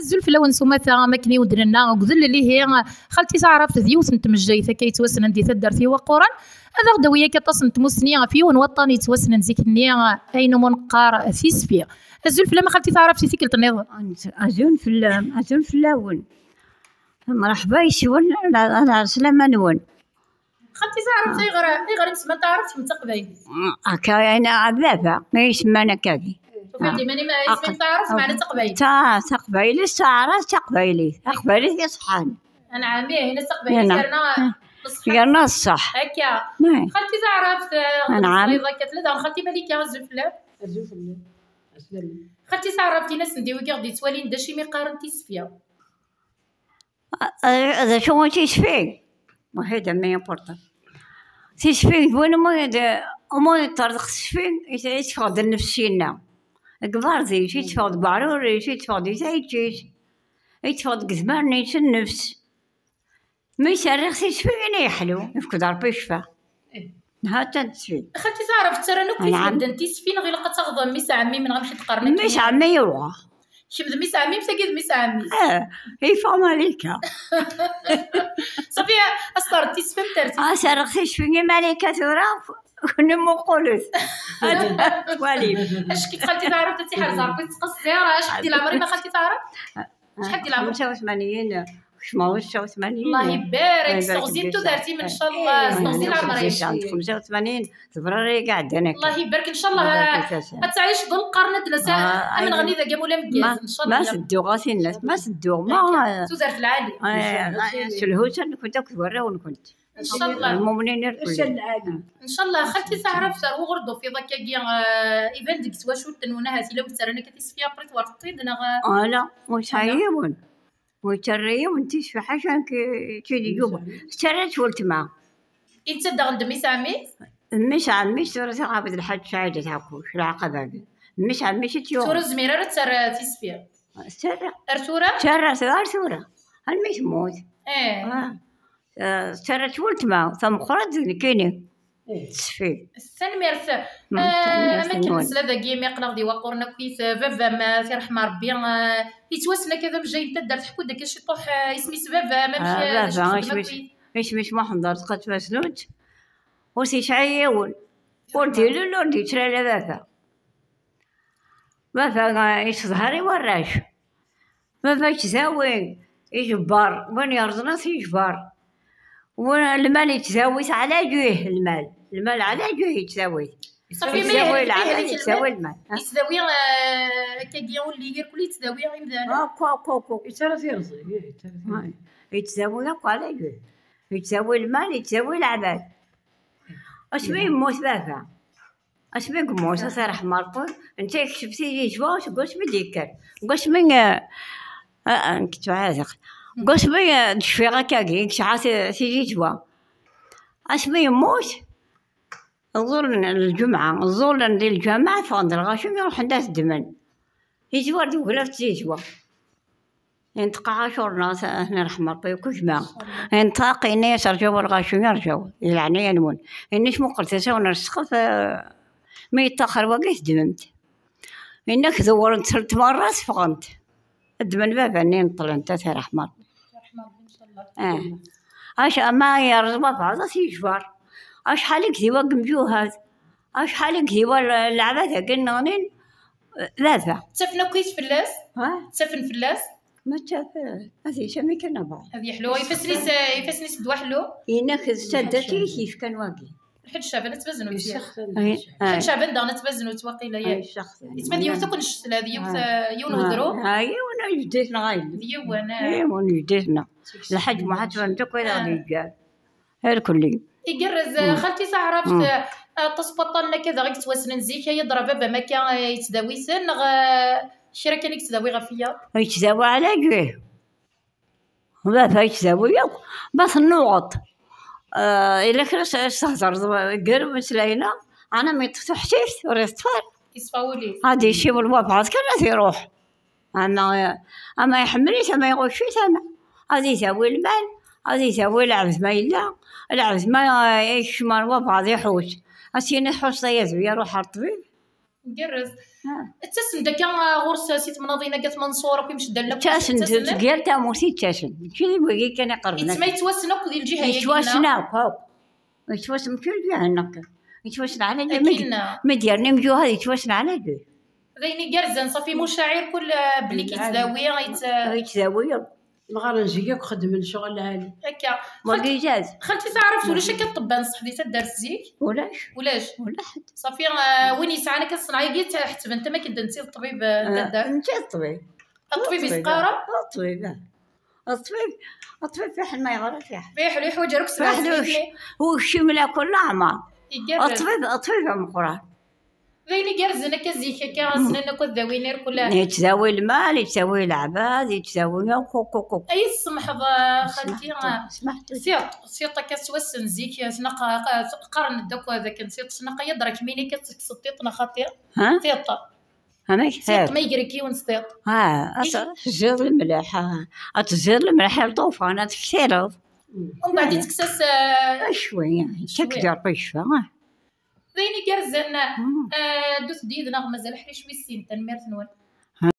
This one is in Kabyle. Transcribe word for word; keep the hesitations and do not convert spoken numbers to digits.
Azul fell-awen s umata, am akken i wen-d-nenna deg udellel, ihi xalti Taɛrabt d yiwet n tmejjayt akka yettwassnen di taddart Iwaqquren. Ad aɣ-d-tawi akka aṭas n tmussni ɣef yiwen waṭṭan yettwassnen zik-nni, ayen umi neqqar tisfi. Azul fell-am a xalti Taɛrabt i tikkelt nniḍen. Azul fell-am, azul fell-awen. Mreḥba yes-wen, ala, ala, slama-nwen. Xalti Taɛrabt, ayɣer, ayɣer i tsemman Taɛrabt kemm d taqbaylit? Akka, yani, a baba, ma yi-semman akka-agi. Tufiḍ-d iman-im, isem-im Taɛrabt, meɛna d taqbaylit. Ta-, taqbaylit, Taɛrabt, taqbaylit. Taqbaylit iṣeḥḥan. Anɛam, ih, ini-as taqbaylit, yerna ṣṣeḥ. Yerna ṣṣeḥ. Akka. Xalti Taɛrabt, eh, anɛam. Akka tella daɣen xalti Malika, azul fell-am. Azul fell-am. Xalti Taɛrabt, ini-asen-d i wigi ɣ-d-yettwalin d acu imi qqaren tisfi. D acu i tisfi? Waḥid, mais important. Tisfi, d win umi d, umi d-terdeq tesfi, i, i teffeɣ-d nnefs-inna. Deg uberḍi, i teffeɣ deg uɛrur, i teffeɣ di tayeččit, i teffeɣ deg idmaren-is nnefs. Mi s-rriɣ tisfi, ini yeḥlu, yefk-d Ṛebbi ccfa. Ha-tt-an tesfi. Xalti Taɛrabt, ttarran akk medden tisfi, neɣ ilaq ad taɣeḍ mmi-s ɛemmi-m, neɣ amek i d-qqaren akken? Mmi-s ɛemmi yuɣa. Kemm d mmi-s ɛemmi-m, tagi d mmi-s ɛemmi-s. Eh, yeffeɣ Malika. Safi, a s-terreḍ tisfi, terreḍ tisfi. A s-rreɣ tisfi i Malika tura, kenwi muqulet. Ad twalim. Acki xalti Taɛrabt ad tt-iḥrez Ṛebbi tettqeṣṣir, acḥal di leɛmer-im a xalti Taɛrabt? Acḥal di leɛmer? Xemsa u tmanyin, kecmeɣ i ccawt tmanyin. Allah ibarek, sseɣzin tudert-im, ncallah, sseɣzi leɛmer-im. Xemsa u tmanyin, tebrari i iɛeddan akka. Allah ibarek, ncallah, ad teɛyiceḍ lqern ad d-nas amenɣni dagi am ulameggaz, ncallah. Ma tedduɣ, a tinna, ma tedduɣ, ma tudert lɛali. S lhusa-nkent akked warraw-nkent. Ncallah. Lmumnin irkelli. Ncallah, xalti Taɛrabt, ar wuɣur d-tufiḍ akkagi, eh, iban deg twacult-nwen, ahat ila wi yettarran akka tisfi, après twerteḍ-id, neɣ? Ala, ur yesɛi yiwen. Ur yettarra yiwen tisfi, ḥaca nekk, eh, ttili Yuba. Tettarra-tt weltma. Netta daɣen d mmi-s ɛemmi-s? Mmi-s ɛemmi-s, tura tiɣabit Lḥaǧ Saɛid At Ɛekkuc, Lɛaqaba-agi. Mmi-s ɛemmi-s i tt-yuɣen. Tura ur tezmir ara ad terr tisfi? Tettarra. Ar tura? Tettarra, ar tura. Almi temmut. Eh. Ah. Eh, tettarra-tt weltma, tameqqrant d nekkini. Tesfi. Tanemmirt. Eh, am akken nesla dagi, mi aql-aɣ di Waqquren akkit, eh, baba-m, eh, tireḥma Rebbi, eh, yettwassen akka d amejjay n taddart, ḥku-d akka ciṭuḥ, eh, isem-is baba-m, amek, eh, d acu txeddem akkit? Isem-is Muḥend Arezqi At Masnut, ur t-yesɛi yiwen. Ur d-ilul, ur d-yettru ala baba. Baba, eh, yesseḍhar i warrac. Baba yettdawi ijebbar, win yerẓen ad t-yejber. Win, lmal yettdawi-t ɛla ǧih, lmal. Lmal ɛla ǧih yettdawi-t. Safi, yettdawi lɛebad, yettdawi lmal. Yettdawi, eh, akkagi ulli irkul yettdawi imdanen. Akk, akk, akk, akk. Yettara tirẓi, ih, yettara tirẓi. Ah, yettdawi akk ɛla ǧih. Yettdawi lmal, yettdawi lɛebad. Asmi yemmut baba. Asmi yemmut, a t-irḥem Ṛebbi, netta yekseb tizizwa seg wasmi d-yekker. Seg wasmi, eh, eh, eh, nekk ttɛazaɣ. Seg wasmi, eh, d-cfiɣ akkagi, i yesɛa ti-, tizizwa. Asmi yemmut, ẓẓulen lǧemɛa, ẓẓulen di lǧameɛ, ffɣen-d lɣaci, ruḥen-d ad t-ddmen. Yezwar deg ugla n tzizwa. Yenṭeq Ɛacur-nneɣ, ad t-, ad t-nirḥem Ṛebbi akk gma. Yenṭeq, yenna-yas: "Rǧaw a lɣaci, rǧaw, di leɛnaya-nwen." Yenna-yas: "Muqlet asawen ar ssqef, eh, mi yeṭṭaxer wagi, teddmem-t." Yenna-k dewwren-t telt merrat, ffɣen-t. Ddmen baba-nni, neṭṭlen-t, ad t-irḥem Ṛebbi. Ah. Aca-, ma yerẓ wabɛaḍ, ad t-yejber. Acḥal i yediwa deg yemjuhad. Acḥal i yediwa l-, leɛbad-agi nneɣnin, eh, baba. Ttafen akkit fell-as? Ha? Ttafen fell-as? Ma ttaf, eh, ad yečč ami kan abɛaḍ. Ad yeḥlu. Ifassen-is, eh, ifassen-is ddwa ḥellu? Yenna-k d taddart i k-yefkan wagi. Lḥaǧ Caɛban At Tbaznut. Ay, ay. Lḥaǧ Caɛban daɣen At Tbaznut waqila, yak? Ay, ssexsen. Yettban d yiwet akk n ccetla, d yiwet, ah, eh, yiwen wedrum. Ah, yiwen n jeddi-tneɣ ay. D yiwen, ah. Yiwen n jeddi-tneɣ. Lḥaǧ Muḥend Tbaznut akk ay aɣ-d-yeǧǧan. Irkelli. Igerrez, xalti Taɛrabt, eh, aṭas n waṭṭanen akka daɣ i yettwassnen zik, ay adra baba-m akka, eh, yettdawi-ten, neɣ, eh, kra kan i yettdawi ɣef wiyaḍ? Yettdawi ɛla ǧih. Baba yettdawi akk, ma tennuɣeḍ, eh, yella kra s-, s-, tehḍreḍ gar umeslay-nneɣ, ɛni ma yeṭṭef tuḥsift, ur yeṭṭef ara. Yeṣfa wul-is. Ad yessiwel wabɛaḍ kan ad iruḥ. Ama, ama iḥemmel-it, ama iɣucc-it, ama ad idawi lmal, ad idawi lɛebd ma yella, lɛebd ma, eh, ikcem ar wabɛaḍ iḥuss. Ad s-yini tḥusseḍ ay adwi, ruḥ ar ṭṭbib. Gerrez. Ah. Ttasen-d akka ɣur-s si temnaḍin akka tmanṣur akk imceddalen akk. Ttasen-d seg yal tamurt i ttasen, mačči d wigi kan iqerben. Yettma yettwassen akk di lǧiha-agi. Yettwassen akk, akk. Yettwassen mačči d lǧiha-nneɣ kan. Yettwassen ɛla ǧiha. Mi d-yerna imjuhad yettwassen ɛla ǧiha. D ayen igerrzen, ṣafi mucaɛir kul belli k-yettdawi. Yettdawi. Mɣaren zik akk xeddmen ccɣel lɛali. Akka. Wagi jaz. Xalti taɛrabt ulac akka ṭṭebba n ṣṣeḥ di taddart zik? Ulac. Ulac. Ulac. Ṣafi win yesɛan akka ṣṣenɛa-agi ḥettben-t am akken d netta i d ṭṭbib n taddart. Netta i d ṭṭbib. Ṭṭbib i s-qqaren? Ṭṭbib. Ṭṭbib. Ṭṭbib fiḥel ma yeɣra fiḥel. Fiḥel, yeḥwaǧ ara akk sbeɛd. Ukcim lakul leɛmer. Igerrez. Ṭṭbib, ṭṭbib ameqqran. D ayen igerrzen akka zik akka, ssnen akk ad dawin irkul. Yettdawi lmal, yettdawi leɛbad, yettdawi akk, akk, akk, akk. Ay tsemḥeḍ, xalti. Smeḥ-d. Tiṭ, tiṭ akka s wassen zik, qqaren-d akk d akken tiṭ, tnaqay ad rekmin akka tekkseḍ tiṭ neɣ xaṭi? Tiṭ. Amek? Tiṭ, ma yegrek yiwen s tiṭ. Tezziḍ lemleḥ, ad tezziḍ lemleḥ i lṭufan, ad tektireḍ. Umbeɛd ittekkes-as. Acwi, ittak-d ṛṛic. D ayen igerrzen. Ddut-d yid-neɣ, mazal ḥric wis sin. Tanemmirt-nwen.